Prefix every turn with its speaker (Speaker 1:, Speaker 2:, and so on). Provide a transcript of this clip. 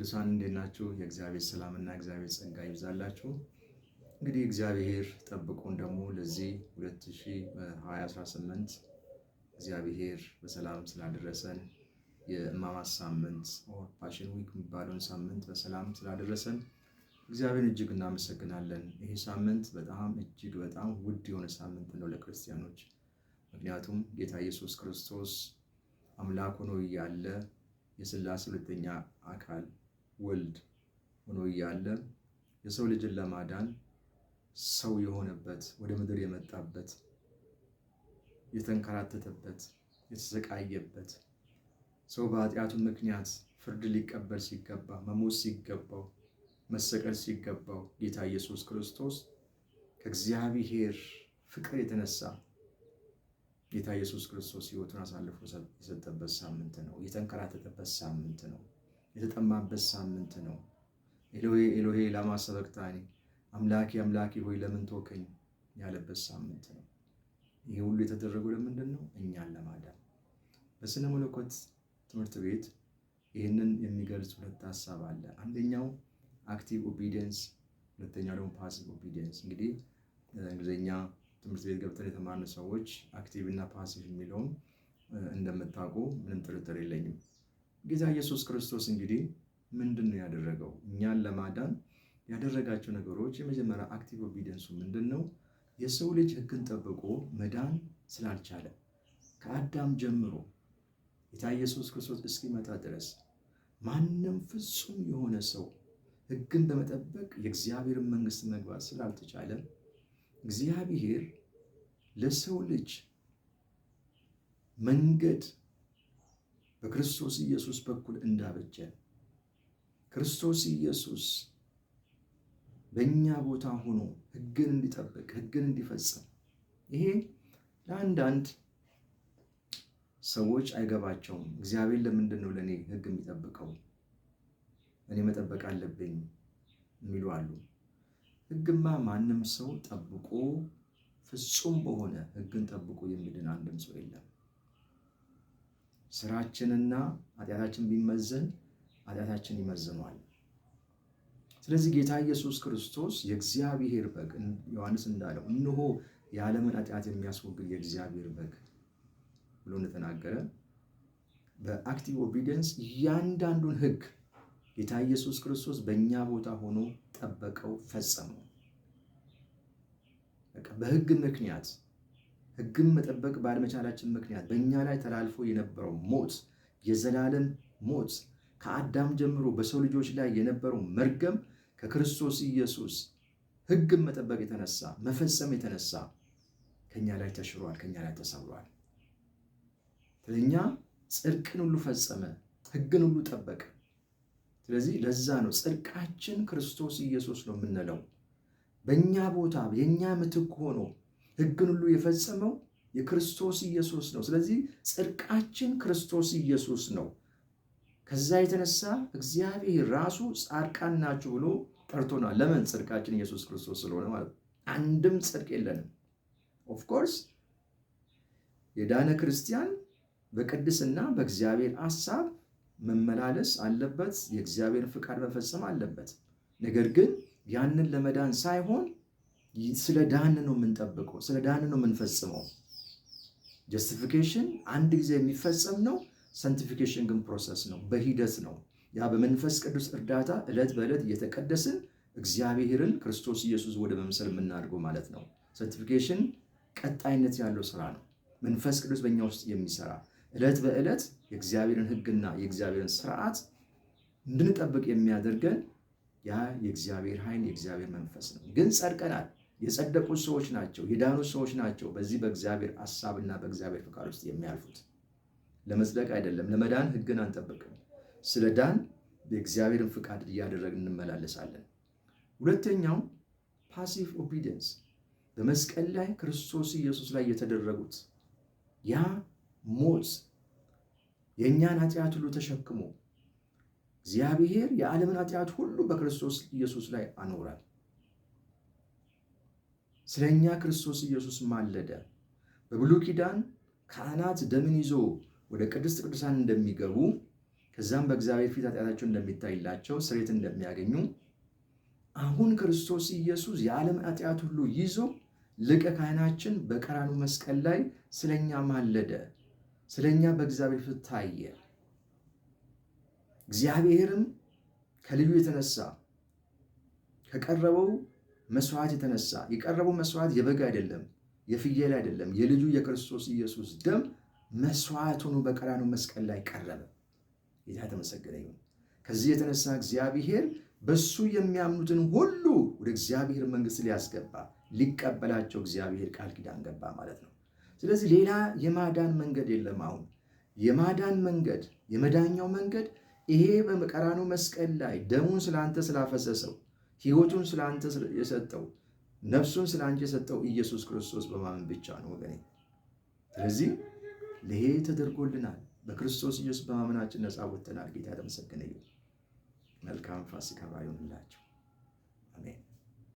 Speaker 1: ቅዱሳን እንዴት ናችሁ? የእግዚአብሔር ሰላምና እግዚአብሔር ጸጋ ይብዛላችሁ። እንግዲህ እግዚአብሔር ጠብቆን ደግሞ ለዚህ 2018 እግዚአብሔር በሰላም ስላደረሰን፣ የሕማማት ሳምንት Passion Week የሚባለውን ሳምንት በሰላም ስላደረሰን እግዚአብሔርን እጅግ እናመሰግናለን። ይህ ሳምንት በጣም እጅግ በጣም ውድ የሆነ ሳምንት ነው ለክርስቲያኖች። ምክንያቱም ጌታ ኢየሱስ ክርስቶስ አምላክ ሆኖ እያለ፣ የሥላሴ ሁለተኛ አካል ወልድ ሆኖ እያለ፣ የሰው ልጅን ለማዳን ሰው የሆነበት፣ ወደ ምድር የመጣበት፣ የተንከራተተበት፣ የተሰቃየበት፣ ሰው በኃጢአቱ ምክንያት ፍርድ ሊቀበል ሲገባ፣ መሞት ሲገባው፣ መሰቀል ሲገባው፣ ጌታ ኢየሱስ ክርስቶስ ከእግዚአብሔር ፍቅር የተነሳ ጌታ ኢየሱስ ክርስቶስ ሕይወቱን አሳልፎ የሰጠበት ሳምንት ነው። የተንከራተተበት ሳምንት ነው። የተጠማበት ሳምንት ነው። ኤሎሄ ኤሎሄ ላማ ሰበቅታኒ፣ አምላኬ አምላኬ ሆይ ለምን ተውከኝ ያለበት ሳምንት ነው። ይህ ሁሉ የተደረገው ለምንድን ነው? እኛን ለማዳን። በስነ መለኮት ትምህርት ቤት ይህንን የሚገልጽ ሁለት ሀሳብ አለ። አንደኛው active obedience፣ ሁለተኛው ደግሞ passive obedience። እንግዲህ እንግሊዝኛ ትምህርት ቤት ገብተን የተማርን ሰዎች active እና passive የሚለውን እንደምታውቁ ምንም ጥርጥር የለኝም። ጌታ ኢየሱስ ክርስቶስ እንግዲህ ምንድን ነው ያደረገው? እኛን ለማዳን ያደረጋቸው ነገሮች፣ የመጀመሪያ active obedience ኡ ምንድን ነው? የሰው ልጅ ሕግን ጠብቆ መዳን ስላልቻለ፣ ከአዳም ጀምሮ ጌታ ኢየሱስ ክርስቶስ እስኪመጣ ድረስ ማንም ፍጹም የሆነ ሰው ሕግን በመጠበቅ የእግዚአብሔርን መንግስት መግባት ስላልተቻለ፣ እግዚአብሔር ለሰው ልጅ መንገድ በክርስቶስ ኢየሱስ በኩል እንዳበጀ፣ ክርስቶስ ኢየሱስ በእኛ ቦታ ሆኖ ሕግን እንዲጠብቅ፣ ሕግን እንዲፈጽም። ይሄ ለአንዳንድ ሰዎች አይገባቸውም። እግዚአብሔር ለምንድን ነው ለእኔ ሕግ የሚጠብቀው? እኔ መጠበቅ አለብኝ የሚሉ አሉ። ሕግማ ማንም ሰው ጠብቆ፣ ፍጹም በሆነ ሕግን ጠብቆ የሚድን አንድም ሰው የለም። ስራችንና ኃጢአታችን ቢመዘን ኃጢአታችን ይመዝነዋል። ስለዚህ ጌታ ኢየሱስ ክርስቶስ የእግዚአብሔር በግ፣ ዮሐንስ እንዳለው እነሆ የዓለምን ኃጢአት የሚያስወግድ የእግዚአብሔር በግ ብሎ እንደተናገረ፣ በ active obedience እያንዳንዱን ሕግ ጌታ ኢየሱስ ክርስቶስ በእኛ ቦታ ሆኖ ጠበቀው፣ ፈጸመው። በቃ በሕግ ምክንያት፣ ሕግን መጠበቅ ባለመቻላችን ምክንያት በእኛ ላይ ተላልፎ የነበረው ሞት፣ የዘላለም ሞት፣ ከአዳም ጀምሮ በሰው ልጆች ላይ የነበረው መርገም ከክርስቶስ ኢየሱስ ሕግን መጠበቅ የተነሳ፣ መፈጸም የተነሳ ከኛ ላይ ተሽሯል፣ ከኛ ላይ ተሰብሯል። ስለኛ ጽድቅን ሁሉ ፈጸመ፣ ሕግን ሁሉ ጠበቀ። ስለዚህ ለዛ ነው ጽድቃችን ክርስቶስ ኢየሱስ ነው የምንለው። በእኛ ቦታ፣ የእኛ ምትክ ሆኖ ሕግን ሁሉ የፈጸመው የክርስቶስ ኢየሱስ ነው። ስለዚህ ጽድቃችን ክርስቶስ ኢየሱስ ነው። ከዛ የተነሳ እግዚአብሔር ራሱ ጻድቃን ናችሁ ብሎ ጠርቶናል። ለምን? ጽድቃችን ኢየሱስ ክርስቶስ ስለሆነ ማለት ነው። አንድም ጽድቅ የለንም። Of course የዳነ ክርስቲያን በቅድስና በእግዚአብሔር ሐሳብ መመላለስ አለበት። የእግዚአብሔር ፍቃድ መፈጸም አለበት። ነገር ግን ያንን ለመዳን ሳይሆን ስለ ዳን ነው የምንጠብቀው፣ ስለ ዳን ነው የምንፈጽመው። Justification አንድ ጊዜ የሚፈጸም ነው። Sanctification ግን process ነው፣ በሂደት ነው። ያ በመንፈስ ቅዱስ እርዳታ ዕለት በዕለት እየተቀደስን እግዚአብሔርን ክርስቶስ ኢየሱስ ወደ መምሰል የምናድገው ማለት ነው። Sanctification ቀጣይነት ያለው ስራ ነው። መንፈስ ቅዱስ በእኛ ውስጥ የሚሰራ፣ ዕለት በዕለት የእግዚአብሔርን ሕግና የእግዚአብሔርን ስርዓት እንድንጠብቅ የሚያደርገን ያ የእግዚአብሔር ኃይል፣ የእግዚአብሔር መንፈስ ነው። ግን ጸድቀናል። የጸደቁ ሰዎች ናቸው፣ የዳኑ ሰዎች ናቸው በዚህ በእግዚአብሔር ሐሳብና በእግዚአብሔር ፍቃድ ውስጥ የሚያልፉት። ለመጽደቅ አይደለም፣ ለመዳን ሕግን አንጠብቅም። ስለ ዳን የእግዚአብሔርን ፍቃድ እያደረግን እንመላለሳለን። ሁለተኛው passive obedience፣ በመስቀል ላይ ክርስቶስ ኢየሱስ ላይ የተደረጉት ያ ሞት፣ የእኛን ኃጢአት ሁሉ ተሸክሞ እግዚአብሔር የዓለምን ኃጢአት ሁሉ በክርስቶስ ኢየሱስ ላይ አኖረ። ስለ እኛ ክርስቶስ ኢየሱስ ማለደ። በብሉይ ኪዳን ካህናት ደምን ይዞ ወደ ቅድስት ቅዱሳን እንደሚገቡ፣ ከዛ ከዛም በእግዚአብሔር ፊት ኃጢአታቸው እንደሚታይላቸው ስርየት እንደሚያገኙ፣ አሁን ክርስቶስ ኢየሱስ የዓለም ኃጢአት ሁሉ ይዞ ሊቀ ካህናችን በቀራንዮ መስቀል ላይ ስለኛ ማለደ፣ ስለኛ በእግዚአብሔር ፊት ታየ። እግዚአብሔርም ከልዩ የተነሳ ከቀረበው መስዋዕት የተነሳ፣ የቀረበው መስዋዕት የበግ አይደለም፣ የፍየል አይደለም፣ የልጁ የክርስቶስ ኢየሱስ ደም መስዋዕት ሆኖ በቀራንዮ መስቀል ላይ ቀረበ። ጌታ የተመሰገነ ይሁን። ከዚህ የተነሳ እግዚአብሔር በሱ የሚያምኑትን ሁሉ ወደ እግዚአብሔር መንግሥት ሊያስገባ፣ ሊቀበላቸው እግዚአብሔር ቃል ኪዳን ገባ ማለት ነው። ስለዚህ ሌላ የማዳን መንገድ የለም። አሁን የማዳን መንገድ፣ የመዳኛው መንገድ ይሄ በቀራንዮ መስቀል ላይ ደሙን ስለአንተ ስላፈሰሰው፣ ሕይወቱን ስለአንተ የሰጠው፣ ነፍሱን ስለአንቺ የሰጠው ኢየሱስ ክርስቶስ በማመን ብቻ ነው ወገኔ። ስለዚህ ይሄ ተደርጎልናል። በክርስቶስ ኢየሱስ በማመናችን ነፃ ወጥተናል። ጌታ የተመሰገነ ይሁን። መልካም ፋሲካ በዓል ይሁንላችሁ።